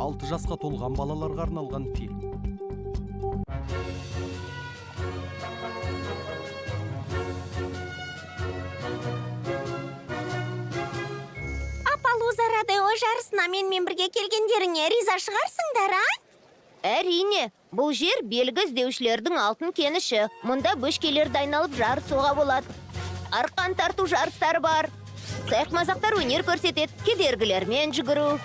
6 жасқа толған балаларға арналған фильм. Апалуза родео жарысына менімен бірге келгендеріңе риза шығарсыңдар, а? Әрине, бұл жер белгі іздеушілердің алтын кеніші. Мұнда бөшкелерді айналып жарысуға болады. Арқан тарту жарыстары бар. Сайқымазақтар өнер көрсетеді, кедергілермен жүгіру.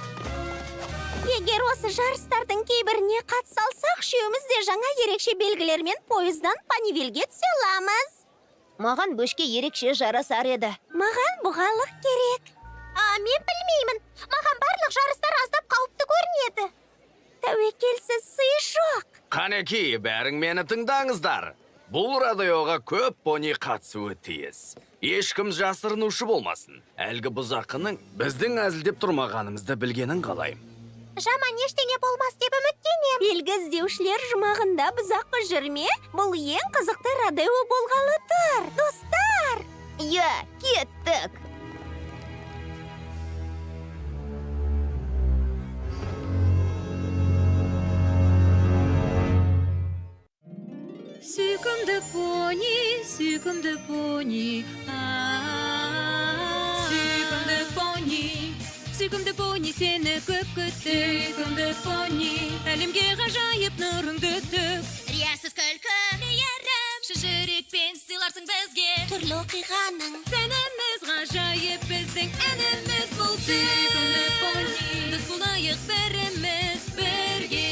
Егер осы жарыстардың кейбіріне қатыса алсақ, үшеуміз де жаңа ерекше белгілермен пойыздан Панивилге түсе аламыз. Маған бөшке ерекше жарасар еді. Маған бұғалық керек. А, мен білмеймін. Маған барлық жарыстар аздап қауіпті көрінеді. Тәуекелсіз сый жоқ. Қанеки, бәрің мені тыңдаңыздар. Бұл родеоға көп пони қатысуы тиіс. Ешкім жасырынушы болмасын. Әлгі бұзақының біздің әзілдеп тұрмағанымызды білгенін қалаймын. Жаман ештеңе болмас деп үміттенем. Белгі іздеушілер жұмағында бұзақы жүрме? Бұл ең қызықты родео болғалы тұр. Достар! Иә, кеттік. Сүйкімді пони, сүйкімді пони, а-а-а. Сүйкімді пони, сүйкімді пони, сені көп күттік. Сүйкімді пони, әлемге ғажайып нұрыңды төк. Риясыз күлкі, мейірім, Шын жүрекпен сыйларсың бізге. Түрлі оқиғаның Сәніміз ғажайып біздің әніміз бұл. Сүйкімді пони, дос болайық біріміз бірге.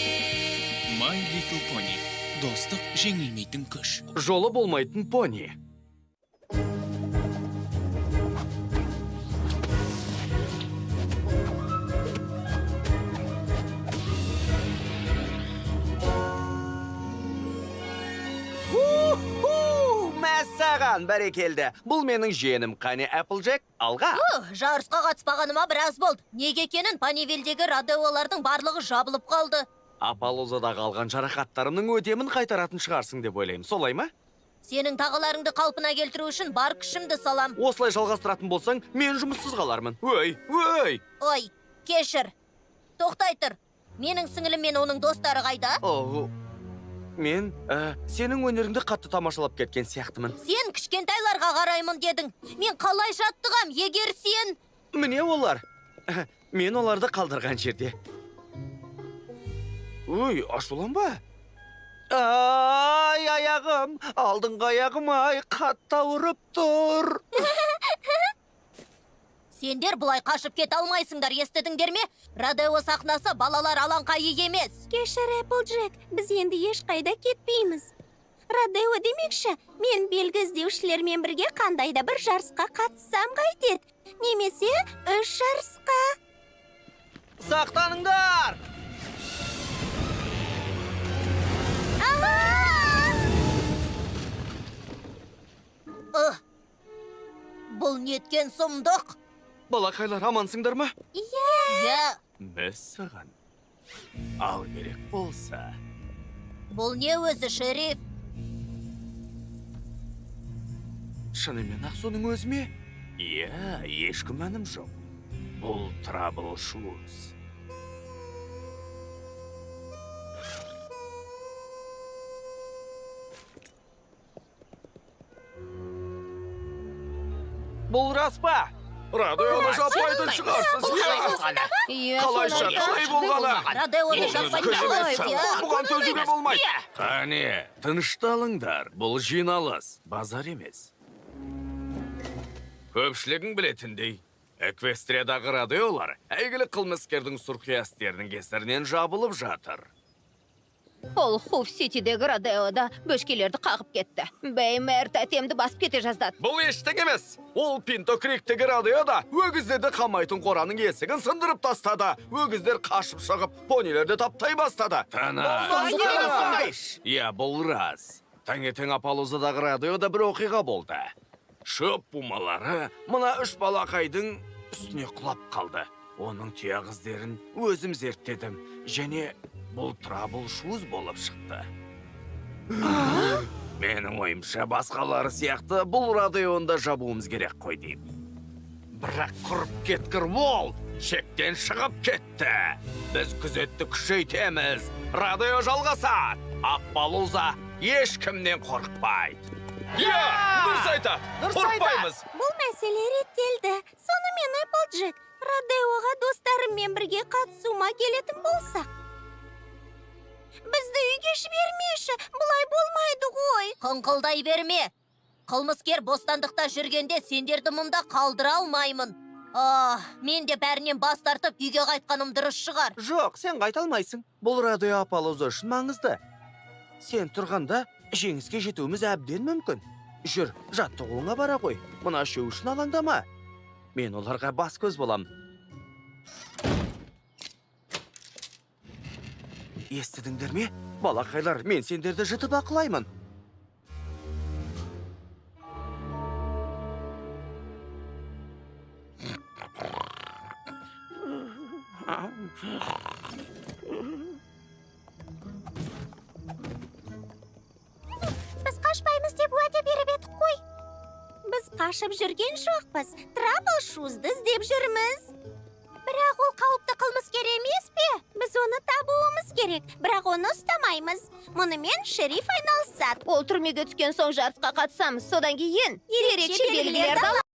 My Little Pony. Достық жеңілмейтін күш. Жолы болмайтын пони. Уху! Мәссаған, бәрекелді. Бұл менің жиенім. Қане, Applejack, алға. Жарысқа қатыспағаныма біраз болды. Неге екенін Панивилдегі родеолардың барлығы жабылып қалды. Апалузадағы алған жарақаттарымның өтемін қайтаратын шығарсың деп ойлаймын. Солай ма? Сенің тағаларыңды қалпына келтіру үшін бар күшімді салам. Осылай жалғастыратын болсаң, мен жұмыссыз қалармын. Өй, өй! Ой, кешір. Тоқтай тұр. Менің сіңілім мен оның достары қайда? О, мен сенің өнеріңді қатты тамашалап кеткен сияқтымын. Сен кішкентайларға қараймын дедің. Мен қалай жаттығам, егер сен... Міне олар. Мен оларды қалдырған жерде. Өй, ашуланба. Ай, аяғым, алдыңғы аяғым ай, қатты ауырып тұр. Сендер бұлай қашып кете алмайсыңдар, естідіңдер ме? Родео сахнасы балалар алаңқайы емес. Кешір, Applejack, біз енді ешқайда кетпейміз. Родео демекші, мен белгі іздеушілермен бірге қандай да бір жарысқа қатыссам қайтеді. Немесе үш жарысқа. Сақтаныңдар! Ugh! Бұл неткен сұмдық? Балақайлар, амансыңдар ма? Иә, Мәссаған. Ал керек болса. бұл не өзі, шериф? Шынымен ақ соның өзі ме? Иә, еш күмәнім жоқ. Бұл Trouble Shoes. Бұл рас па? Радионы жаппайтын шығарсыз, иә? Қалайша, қалай болғаны? Родеоны жаппайтын Күш иә. Бұған төзуге болмайды. Қане, тынышталыңдар. Бұл жиналыс, базар емес. Көпшілігің білетіндей, Эквестриядағы родеолар әйгілі қылмыскердің сұрқия істерінің кесірінен жабылып жатыр. Ол Хуф-Ситидегі родеода бөшкелерді қағып кетті. Беймер тәтемді басып кете жаздады. Бұл ештеңе емес. Ол Пинто Криктегі родеода өгіздерді қамайтын қораның есігін сындырып тастады. Өгіздер қашып шығып, понилерді таптай бастады. Тыныш. Иә, бұл рас. Таңертең Апалузадағы родеода бір оқиға болды. Шөп бумалары мына үш балақайдың үстіне құлап қалды. Оның тұяқ іздерін өзім зерттедім. Және бұл Trouble Shoes болып шықты. Менің ойымша, басқалары сияқты бұл родеоны да жабуымыз керек қой деймін. Бірақ құрып кеткір ол. Шектен шығып кетті. Біз күзетті күшейтеміз. Родео жалғасады. Аппалуза ешкімнен қорықпайды. Иә, дұрыс айтады. Дұрыс айтады. Қорықпаймыз. Бұл мәселе реттелді. Сонымен, Эпплджек, родеоға достарыммен бірге қатысуыма келетін болсақ. Бізді үйге жібермеші, бұлай болмайды ғой. Қыңқылдай берме. Қылмыскер бостандықта жүргенде сендерді мұнда қалдыра алмаймын. А, мен де бәрінен бас тартып үйге қайтқаным дұрыс шығар. Жоқ, сен қайта алмайсың. Бұл Родео Аппалуза үшін маңызды. Сен тұрғанда жеңіске жетуіміз әбден мүмкін. Жүр, жаттығуыңа бара ғой. Мына үшеу үшін алаңдама. Мен оларға бас көз болам. Естідіңдер ме? Балақайлар, мен сендерді жіті бақылаймын. Біз қашпаймыз деп уәде беріп едік қой. Біз қашып жүрген жоқпыз. Траблшузды іздеп жүрміз. Бірақ ол қауіпті қылмыскер емес пе? Біз оны табуымыз керек, бірақ оны ұстамаймыз. Мұнымен шериф айналысады. Ол түрмеге түскен соң жарысқа қатысамыз. Содан кейін ерекше белгілерді аламыз.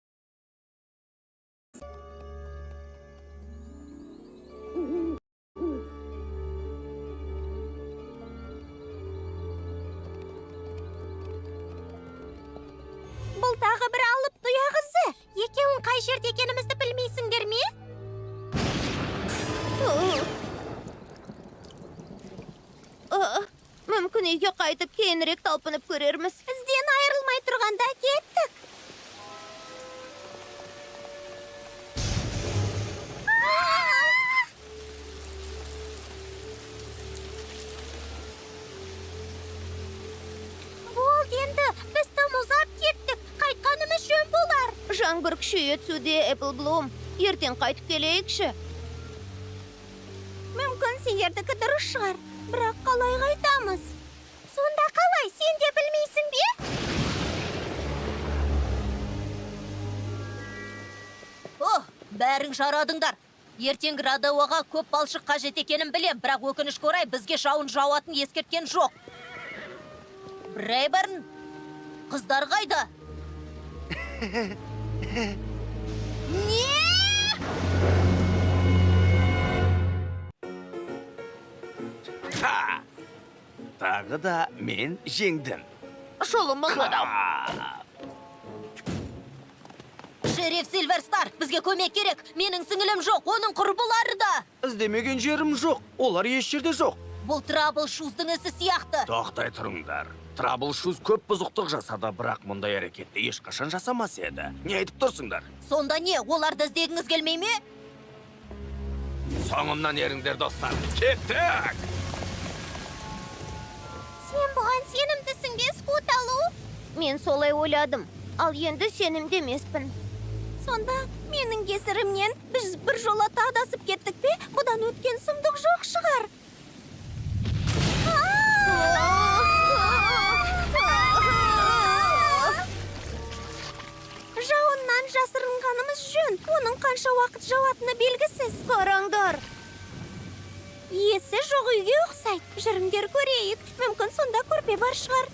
Бұл тағы бір алып тұяқ ізі. Екеуің қай жерде екенімізді білмейсіңдер ме? Мүмкін үйге қайтып кейінірек талпынып көрерміз. Ізден айырылмай тұрғанда кеттік. Болды енді, біз тым ұзап кеттік. Қайтқанымыз жөн болар. Жаңбыр күшейе түсуде, Эпплблум. Ертең қайтып келейікші. Мүмкін сендердікі дұрыс шығар, бірақ қалай қайтамыз? Сонда қалай, сен де білмейсің бе? О, бәрің жарадыңдар. Ертең родеоға көп балшық қажет екенін білем, бірақ өкінішке орай бізге жауын жауатын ескерткен жоқ. Брейберн, қыздар қайда? Не? Ха! Тағы да мен жеңдім. Жолымыз мынау. Ха! Шериф Сильверстар, бізге көмек керек. Менің сіңілім жоқ, оның құрбылары да. Іздемеген жерім жоқ. Олар еш жерде жоқ. Бұл Траблшуздың ісі сияқты. Тоқтай тұрыңдар. Траблшуз көп бұзықтық жасады, бірақ мұндай әрекетті ешқашан жасамас еді. Не айтып тұрсыңдар? Сонда не, оларды іздегіңіз келмей ме? Соңымнан еріңдер, достар. Кеттік! Сен бұған сенімдісің бе, Скуталу? Мен солай ойладым. Ал енді сенімді емеспін. Сонда менің кесірімнен біз бір жолата адасып кеттік пе? Бұдан өткен сұмдық жоқ шығар. Жауыннан жасырынғанымыз жөн. Оның қанша уақыт жауатыны белгісіз. Қараңдар. Иесі жоқ үйге ұқсайды. Жүріңдер көрейік. Мүмкін сонда көрпе бар шығар.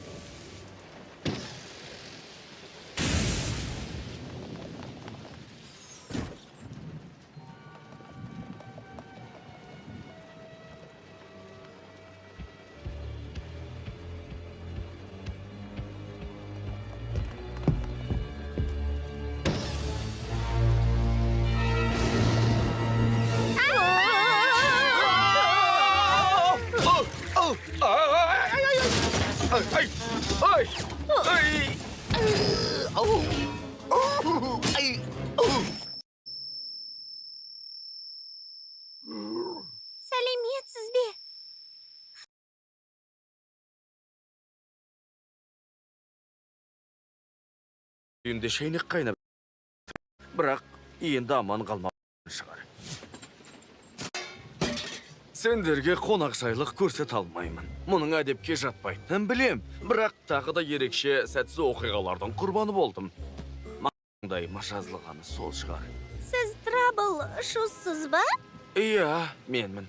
Ай, ай, ай, ау, ай, ау. Сәлеметсіз бе? Үйімде шайнек қайнап, бірақ енді аман қалмаған шығар. Сендерге қонақжайлық көрсете алмаймын. Мұның әдепке жатпайтынын білем, бірақ тағы да ерекше сәтсіз оқиғалардың құрбаны болдым. Маңдайыма жазылғаны сол шығар. Сіз Трабл Шузсыз ба? Иә, менмін.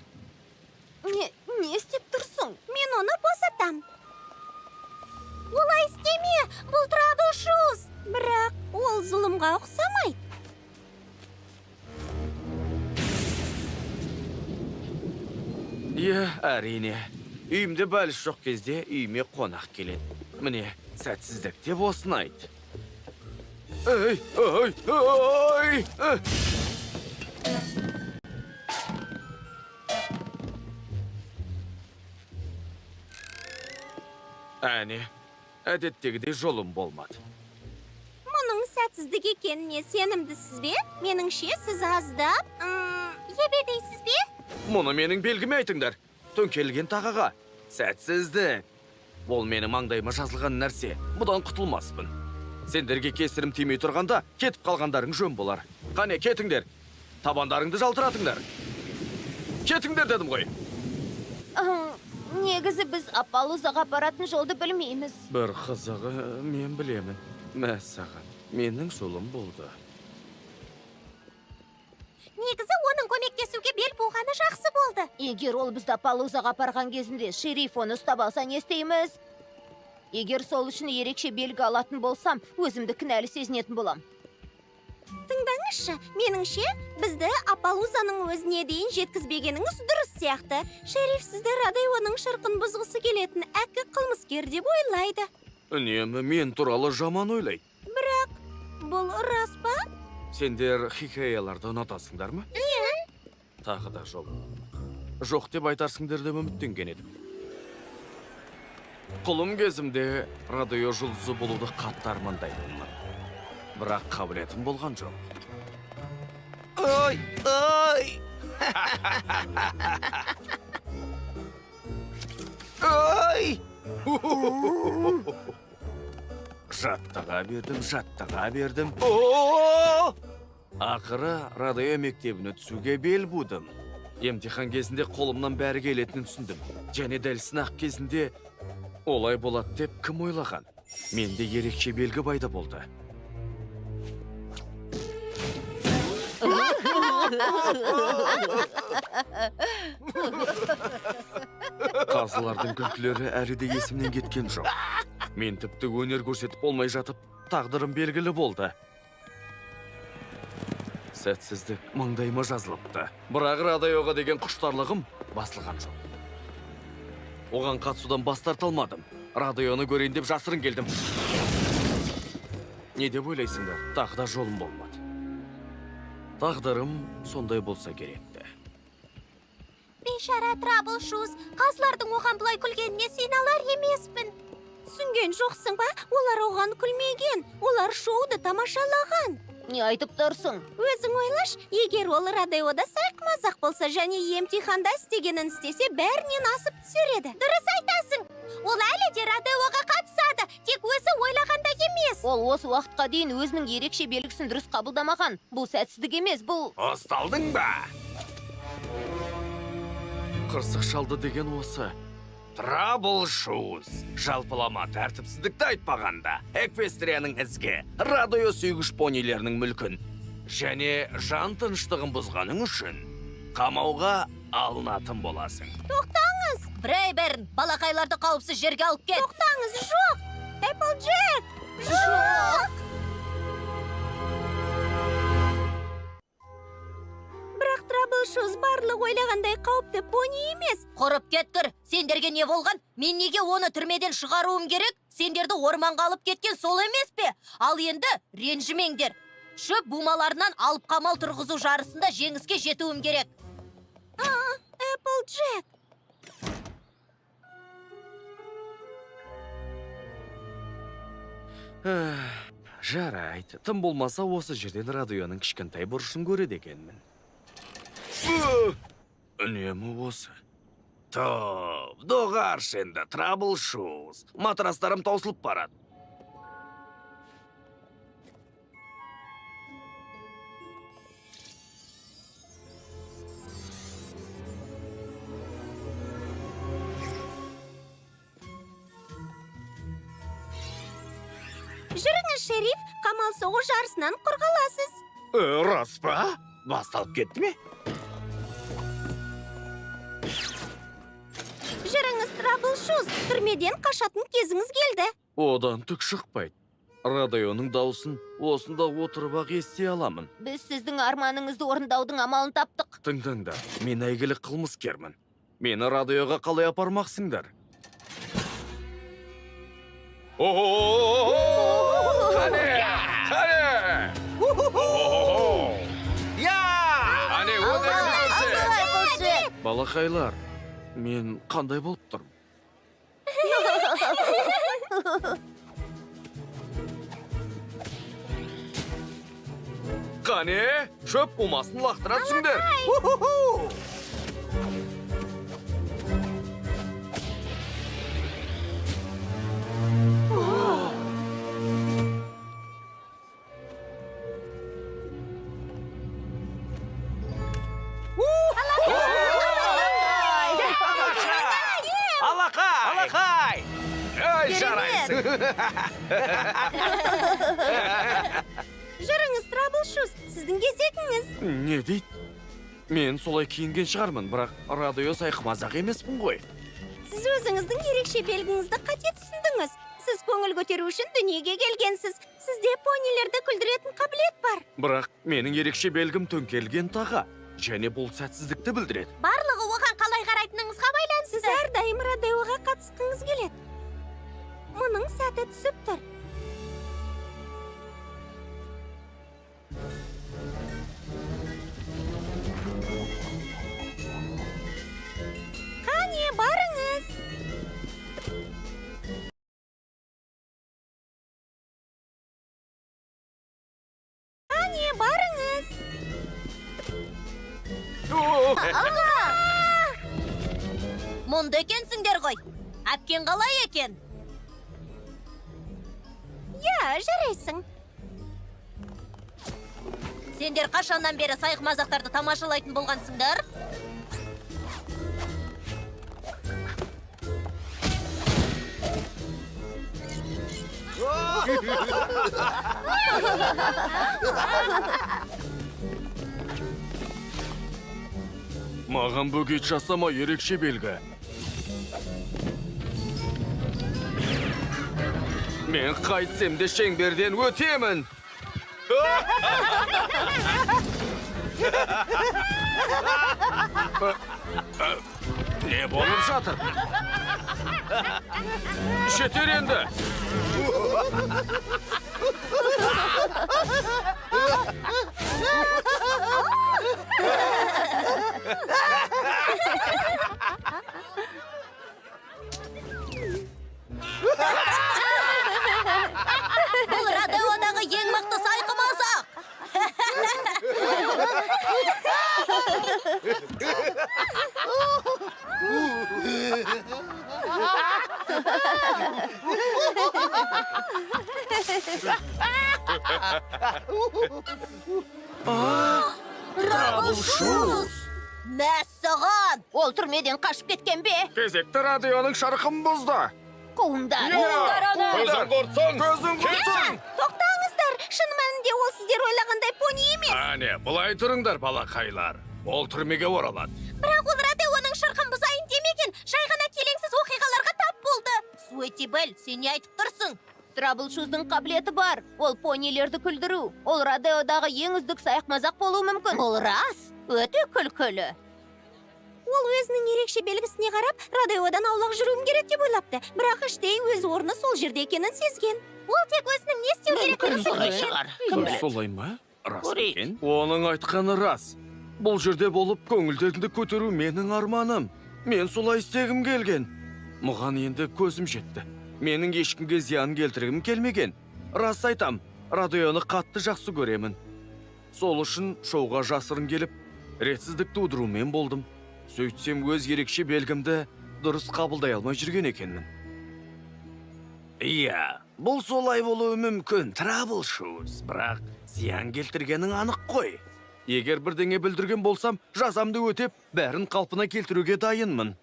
Не істеп тұрсың? Мен оны босатам. Олай істеме, бұл Трабл Шуз. Бірақ ол зұлымға ұқсамайды. Иә, әрине. Үйімде бәліш жоқ кезде үйіме қонақ келеді. Міне, сәтсіздік деп осыны айт. Ей, ой, ой! Әне, әдеттегідей жолым болмады. Мұның сәтсіздік екеніне сенімдісіз бе? Меніңше, сіз аздап, ебедейсіз бе? Мұны менің белгіме айтыңдар. Төңкерілген тағаға. Сәтсіздік. Ол менің маңдайыма жазылған нәрсе. Бұдан құтылмаспын. Сендерге кесірім тимей тұрғанда кетіп қалғандарың жөн болар. Қане, кетіңдер. Табандарыңды жалтыратыңдар. Кетіңдер дедім ғой. Негізі біз Аппалузаға апаратын жолды білмейміз. Бір қызығы мен білемін. Мәссаған, менің жолым болды. Негізі оның көмектесуге бел буғаны жақсы болды. Егер ол бізді Аппалузаға апарған кезінде шериф оны ұстап алса не істейміз? Егер сол үшін ерекше белгі алатын болсам, өзімді кінәлі сезінетін болам. Тыңдаңызшы, меніңше, бізді Аппалузаның өзіне дейін жеткізбегеніңіз дұрыс сияқты. Шериф сізді Родеоның шырқын бұзғысы келетін әккі қылмыскер деп ойлайды. Үнемі мен туралы жаман ойлайды. Бірақ бұл рас па? Сендер хикаяларды ұнатасыңдар ма? Иә. Тағы да жол. Жоқ деп айтарсыңдар деп үміттенген едім. Құлым кезімде Родео жұлдызы болуды қатты армандайтынмын. Бірақ қабілетім болған жоқ. Ой, ой! Ой! Жаттыға бердім, жаттыға бердім. О! Ақыры Родео мектебіне түсуге бел будым. Емтихан кезінде қолымнан бәрі келетінін түсіндім. Және дәл сынақ кезінде олай болады деп кім ойлаған? Менде ерекше белгі пайда болды. Қазылардың күлкілері әлі де есімнен кеткен жоқ. Мен тіпті өнер көрсетіп болмай жатып, тағдырым белгілі болды. Сәтсіздік маңдайыма жазылыпты. Бірақ Родеоға деген құштарлығым басылған жоқ. Оған қатысудан бас тарта алмадым. Родеоны көрейін деп жасырын келдім. Не деп ойлайсыңдар? Тағы да жолым болмады. Тағдырым сондай болса керекті. Бейшара Трабл Шуз, қазылардың оған бұлай күлгеніне сене алар емеспін. Түсінген жоқсың ба? Олар оған күлмеген. Олар шоуды тамашалаған. Не айтып тұрсың? Өзің ойлаш, егер ол Родеода сайқымазақ болса және емтиханда істегенін істесе, бәрінен асып түсер еді. Дұрыс айтасың. Ол әлі де Родеоға қатысады, тек өзі ойлағандай емес. Ол осы уақытқа дейін өзінің ерекше белгісін дұрыс қабылдамаған. Бұл сәтсіздік емес, бұл... Ұсталдың ба? Қырсық шалды деген осы. Трабл Шуз. Жалпылама тәртіпсіздікті айтпағанда, Эквестрияның ізгі, Родео сүйгіш понилерінің мүлкін және жан тыныштығын бұзғаның үшін қамауға алынатын боласың. Тоқтаңыз! Брейберн, балақайларды қауіпсіз жерге алып кет. Тоқтаңыз, жоқ! Эпплджек! Жоқ! Бірақ Трабл Шуз барлық ойлағандай қауіпті пони емес. Құрып кеткір, сендерге не болған? Мен неге оны түрмеден шығаруым керек? Сендерді орманға алып кеткен сол емес пе? Ал енді ренжімеңдер. Шөп бумаларынан алып қамал тұрғызу жарысында жеңіске жетуім керек. Эпплджек! Жарайды, тым болмаса осы жерден Родеоның кішкентай бұрышын көреді екенмін. Үнемі осы. Топ, доғаршы енді, Трабл Шуз. Матрастарым таусылып барады. Жүріңіз, шериф, қамал Қамал соғу жарысынан құр қаласыз. Рас па? Басталып кетті ме? Жүріңіз, Траблшуз, түрмеден қашатын кезіңіз келді. Одан түк шықпайды. Родеоның даусын осында отырып-ақ ести аламын. Біз сіздің арманыңызды орындаудың амалын таптық. Тыңдаңдар, мен әйгілі қылмыскермін. Мені Родеоға қалай апармақсыңдар? Қане! Қане! Қане, өнеріңді көрсет! Балақайлар, мен қандай болып тұрмын? Қане, шөп бумасын лақтыра түсіңдер. Алақай! Алақай! Ай, жарайсың! Жүріңіз, Траблшуз, сіздің кезегіңіз. Не дейді? Мен солай киінген шығармын, бірақ радио сайқымазақ емеспін ғой. Сіз өзіңіздің ерекше белгіңізді қате түсіндіңіз. Сіз көңіл көтеру үшін дүниеге келгенсіз. Сізде понилерді күлдіретін қабілет бар. Бірақ менің ерекше белгім төңкерілген таға. Және бұл сәтсіздікті білдіреді. Барлығы оған қалай қарайтыныңызға байланысты. Сіз әрдайым родеоға қатысқыңыз келеді. Мұның сәті түсіп тұр. Қане, барыңыз. Қане, барыңыз. Мұнда екенсіңдер ғой. Әпкең қалай екен? Иә, жарайсың. Сендер қашаннан бері сайқымазақтарды тамашалайтын болғансыңдар? Маған бөгет жасама, ерекше белгі. Мен қайтсем де шеңберден өтемін. Не болып жатыр? Жетер енді. Бұл родеодағы ең мықты сайқымазақ. Траблшуз! Мәссаған! Ол түрмеден қашып кеткен бе? Кезекті радионың шарқын бұзды. Қуыңдар. Көзің құртсын! Көзің құртсын! Тоқтаңыздар, шын мәнінде ол сіздер ойлағандай пони емес. Әне, былай тұрыңдар, балақайлар. Ол түрмеге оралады. Бірақ ол родеоның шырқын бұзайын демеген, жай ғана келеңсіз оқиғаларға тап болды. Суэти Белл, сен не айтып тұрсың? Траблшуздың қабілеті бар. Ол понилерді күлдіру. Ол родеодағы ең үздік сайқымазақ болуы мүмкін. Ол рас, өте күлкілі. Ол өзінің ерекше белгісіне қарап, родеодан аулақ жүруім керек деп ойлапты. Бірақ іштей өз орны сол жерде екенін сезген. Ол тек өзінің не істеу керектігін Солай білген. шығар. Кім біледі? Солай ма? Рас Көрейік. екен. Оның айтқаны рас. Бұл жерде болып көңілдеріңді көтеру менің арманым. Мен солай істегім келген. Мұған енді көзім жетті. Менің ешкімге зиян келтіргім келмеген. Рас айтам, радионы қатты жақсы көремін. Сол үшін шоуға жасырын келіп, ретсіздік тудырумен болдым. Сөйтсем өз ерекше белгімді дұрыс қабылдай алмай жүрген екенмін. Иә, бұл солай болуы мүмкін, Траблшуз, бірақ зиян келтіргенің анық қой. Егер бірдеңе бүлдірген болсам, жазамды өтеп, бәрін қалпына келтіруге дайынмын.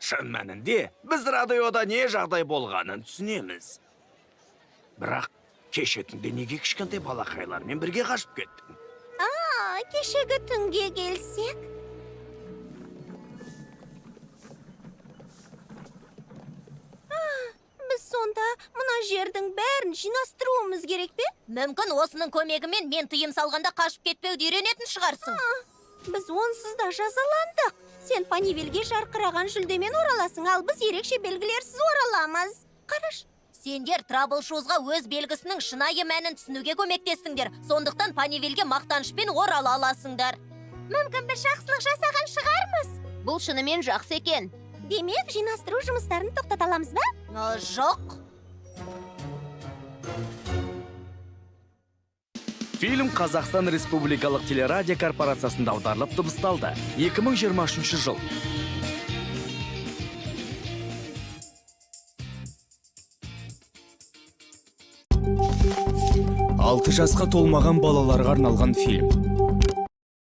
Шын мәнінде, біз радиода не жағдай болғанын түсінеміз. Бірақ Кеше түнде неге кішкентай балақайлармен бірге қашып кеттің? А, кешегі түнге келсек. А, біз сонда мына жердің бәрін жинастыруымыз керек пе? Мүмкін, осының көмегімен мен тыйым салғанда қашып кетпеуді үйренетін шығарсың. Біз онсыз да жазаландық. Сен Понивиллге жарқыраған жүлдемен ораласың, ал біз ерекше белгілерсіз ораламыз. Қараш. Сендер Траблшузға өз белгісінің шынайы мәнін түсінуге көмектестіңдер. Сондықтан Понивиллге мақтанышпен орала аласыңдар. Мүмкін, біз жақсылық жасаған шығармыз. Бұл шынымен жақсы екен. Демек, жинастыру жұмыстарын тоқтата аламыз ба? Жоқ. Фильм Қазақстан Республикалық телерадио корпорациясында аударылып дыбысталды. 2023 жыл. 6 жасқа толмаған балаларға арналған фильм.